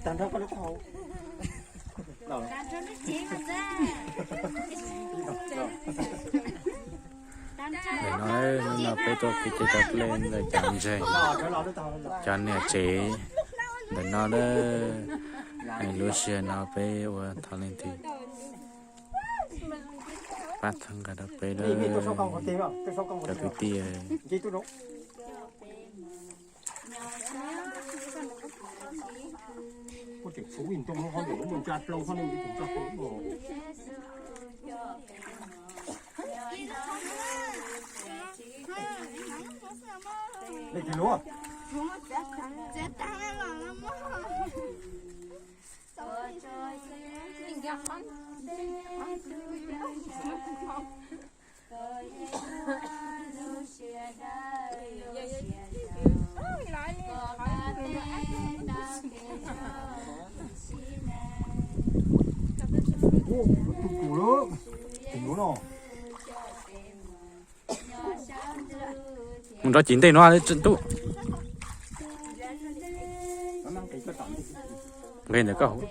Tag nrho koj lub taub hau. Ntawm no, hnub no peb tuaj kev cai tso dlej ntawm cov ntseeg, cov niam tsev ntawm no na. Lub sij hawm no peb ua thov leej twg pab txhawb nqa rau peb na, cov kwv tij. Mus nrov cim ntej no tub. Nqe ntawm koj hauv.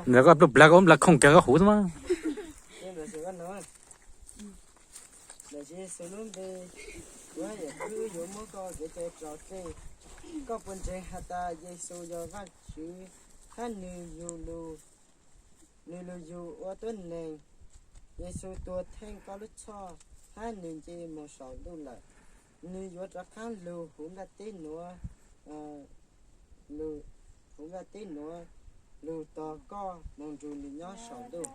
Ntawm koj pluj plag koj nplas khooj kiag koj huv xwb mas. Ntawm Yexus lub npe, kuv haj yam wb yuav muab koj kev cai tso tseg. Koj puas ntseeg has tas Yexus yog Vajtswv, hab nws yug lug, nws lug yug ua tuab neeg? Yexus tuag theej koj lub txhoj, hab nws nce moog saum ntuj lawm. Nws yuav rov qaab lug huv nplaj teb nuav, huv nplaj teb nuav lug tos koj moog nrug nws nyob saum ntuj.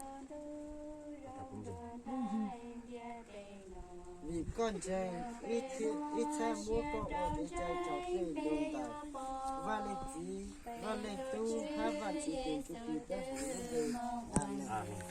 Vim koj ntseeg, wb txhaj muab koj ua kev cai tso tseg lug ntawm Vaj Leej Txiv, Vaj Leej Tub hab Vajtswv tus Ntsuj Plig dawb huv lub npe. Amees.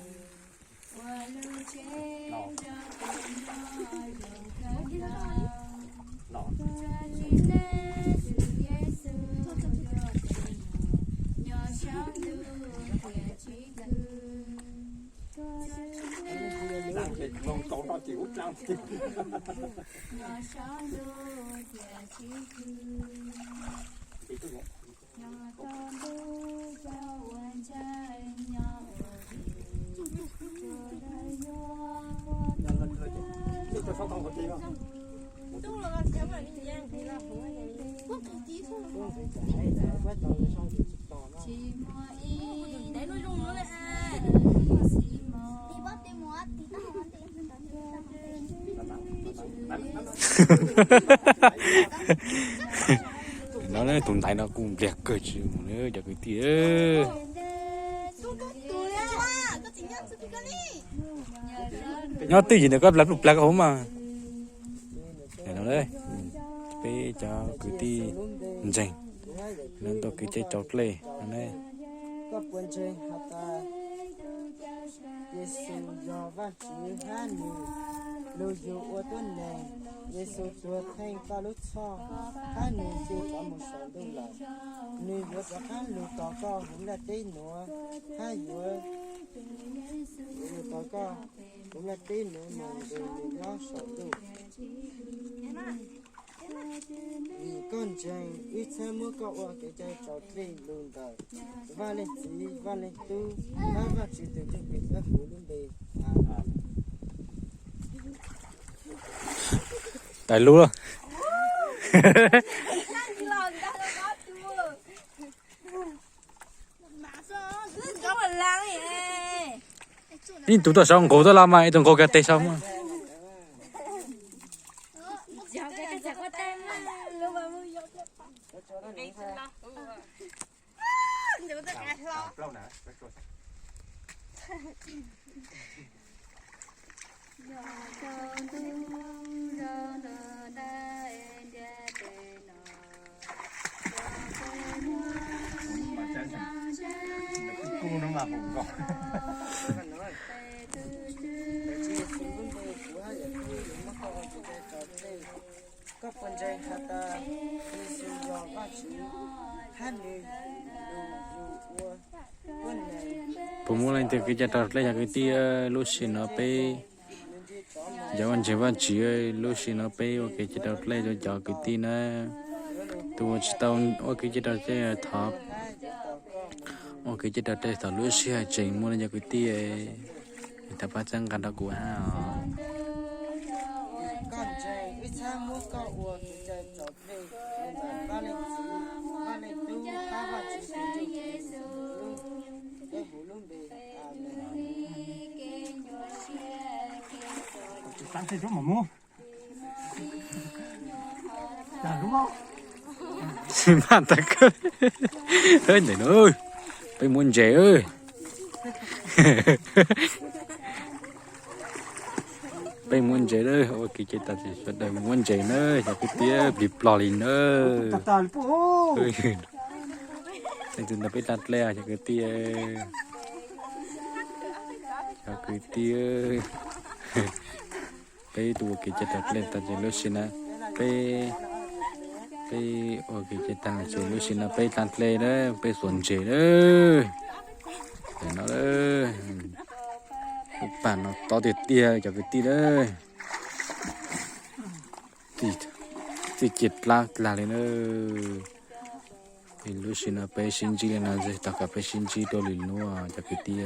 No tus ntaiv no kuj npliag kawg tsis mus na cov kwv tij. Nyob twj ywm ntawm koj pluj plag koj huv mas. Peb cov kwv tij ntseeg, no tuaj kev cai tso dlej no ne. Koj puas ntseeg has tas Yexus yog Vajtswv hab nws lug yug ua tuab neeg? Yexus tuag theej koj lub txhoj hab nws nce rov mus saum ntuj lawm. Nws yuav rov qaab lug tos koj huv nplaj teb nuav hab yuav lug tos koj huv nplaj teb nuav moog nrug nws nyob saum ntuj. Vim koj ntseeg, wb txhaj muab koj ua kev cai tso tseg lug ntawm Vaj Leej Txiv, Vaj Leej Tub hab Vajtswv tus Ntsuj Plig dawb huv lub npe. Amees. Tais lub lawm. Ib tug tuaj saum nqug tuaj los mas ib tug nqug kiag teg saum mas. Koj puas ntseeg has tas Yexus yog Vaj Puas muaj leej twg kev cai raus dlej cov kwv tij? Lub sij no peb yog ua ntseeg Vajtswv, lub sij no peb ua kev cai raus dlej rau cov kwv tij na. Tus uas tsis tau ua kev cai raus dlej thov ua kev cai raus dlej thaum lub sij hawm tseem muaj li cov kwv tij. Thov pab txhawb nqa rau kuv hab os. Peb muab ntses, peb muab ntses, ua kev cai tas sawv daws muab ntses na, cov kwv tij, plig plog li na. Leej twg ntawd peb tag dlej cov kwv tij, cov kwv tij. Peb ua kev cai raus dlej tas ces lub sij na, peb, peb ua kev cai tas ces lub sij na peb tag dlej na, peb xuas ntses na. Tam no, lub pam no tob tiag tiag cov kwv tij na. Txij ciaj dlab dlag li na. Lub sij no peb sib ntsib li no, tom qab peb sib ntsib dua lwm hnub cov kwv tij.